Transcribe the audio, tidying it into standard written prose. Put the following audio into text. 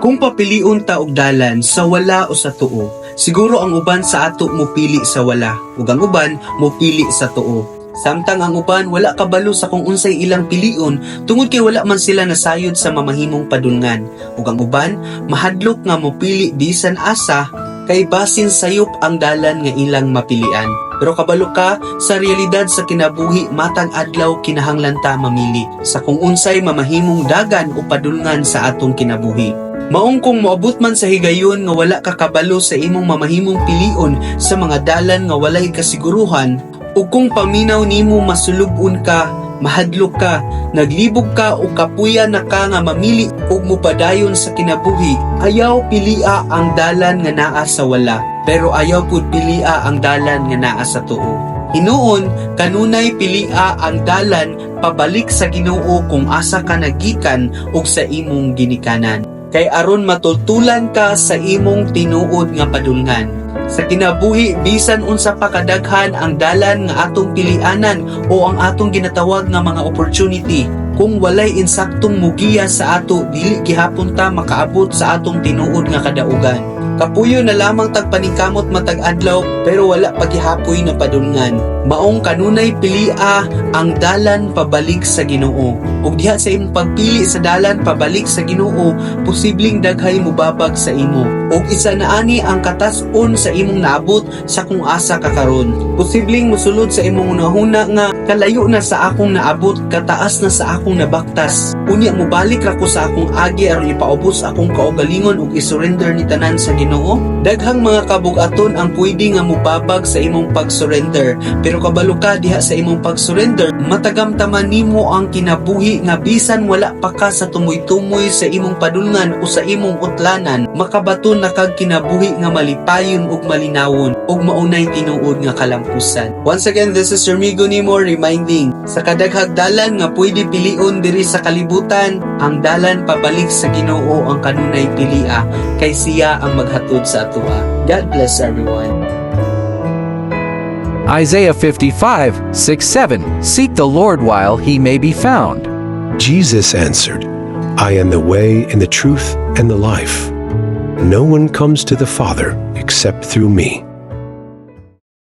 Kung papilion ta og dalan sa wala o sa tuo, siguro ang uban sa ato mopili sa wala, ug ang uban mopili sa tuo. Samtang ang uban wala kabalo sa kung unsay ilang pilion tungod kay wala man sila nasayod sa mamahimong padulngan. Ug ang uban mahadlok nga mopili bisan asa kay basin sayop ang dalan nga ilang mapilian. Pero kabalo ka sa realidad sa kinabuhi, matag adlaw kinahanglan ta mamili sa kung unsay mamahimong dagan o padulngan sa atong kinabuhi. Maong kung moabot man sa higayon nga wala ka kabalo sa imong mamahimong pilion sa mga dalan nga walay kasiguruhan, ug kung paminaw nimo masulub-on ka, mahadlok ka, naglibog ka o kapuya na ka nga mamili ug mopadayon sa kinabuhi, ayaw pilia ang dalan nga naa sa wala, pero ayaw pud pilia ang dalan nga naa sa tuo. Hinuon, kanunay pilia ang dalan pabalik sa Ginoo kung asa ka nagikan ug sa imong ginikanan, kay aron matultulan ka sa imong tinuod nga padulngan. Sa kinabuhi, bisan unsa pa kadaghan ang dalan nga atong pilianan o ang atong ginatawag nga mga opportunity, kung walay insaktong mugiya sa ato, dili gihapon ta makaabot sa atong tinuod nga kadaugan. Kapuyo na lamang tag paningkamot matag adlaw, pero wala pagihapoy na padulngan. Maong kanunay pilia ang dalan pabalik sa Ginoo. Ug diha sa imong pagpili sa dalan pabalik sa Ginoo, posibleng daghay mobabag sa imo. Ug isa na ani ang katas-on sa imong naabot sa kung asa ka karon. Posibleng mosulod sa imong hunahuna nga kalayo na sa akong naabot, kataas na sa akong nabaktas. Unya mobalik ra ko sa akong agi aron ipaubos akong kaugalingon ug isurrender ni tanan sa Ginoo. Daghang mga kabugaton ang pwede nga mobabag sa imong pag-surrender. Pero kabalo ka, diha sa imong pag-surrender, matagamtaman nimo ang kinabuhi nga bisan wala pa ka sa tumoy-tumoy sa imong padulngan o sa imong utlanan, makabaton na kag kinabuhi nga malipayon ug malinawon ug maunay tinuod nga kalampusan. Once again, this is your Migo Nemo reminding, sa kadaghag dalan nga pwede pilion diri sa kalibutan, ang dalan pabalik sa Ginoo ang kanunay pilia kay siya ang maghatod sa atoa. God bless everyone. Isaiah 55, 6 7. Seek the Lord while he may be found. Jesus answered, "I am the way and the truth and the life. No one comes to the Father except through me."